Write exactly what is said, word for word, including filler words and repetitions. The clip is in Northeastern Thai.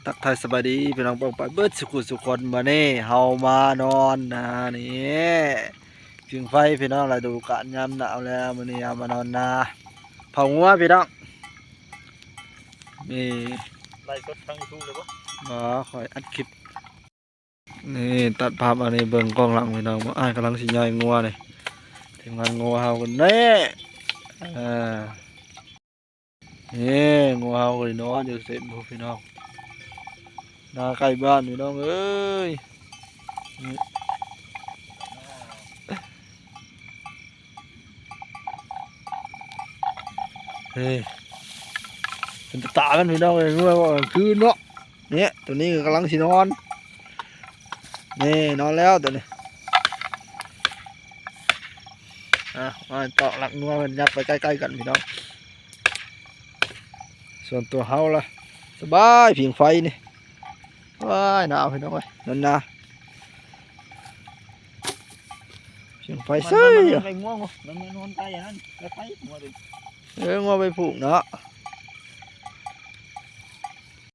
ทักทายสบายดีพี่น้องป้องไปเบิดสุขุสุขคน มื้อนี้เฮามานอนนานี่ ผิงไฟพี่น้อง ฤดูกาลยามหนาวแล้ว มื้อนี้เฮามานอนนาเผางัวพี่น้อง นี่ ไลฟ์สดทางยูทูบเลยปะ บ่ ข่อยอัดคลิป นี่ตัดภาพอันนี้เบิ่งกล้องหลังพี่น้อง อ้ายกำลังสิย่อยงัวนี่ ทีมงานงัวเฮากันแน่ อ่า นี่งัวเฮาก็นอนอยู่เต็มพู้นพี่น้อง นาใกล้บ้านพี่น้องเอ้ย นี่ นี่ เป็นตามันพี่น้องเอ้ย งัวก็กลางคืนเนาะ เนี่ย ตัวนี้ก็กำลังสินอน นี่นอนแล้วตัวนี้ อ่ะ มาเจาะหลักงัวมันยับไปใกล้ๆกันพี่น้อง ส่วนตัวเฮาละ สบายผิงไฟนี่ ว้าย หนาวพี่น้องเอ้ย นั่นนะ ผิงไฟเซ้ย ไปง่วงมันไม่นอนใต้อันนั้นไปไปหัวเลย เออ งัวไปผูกเนาะ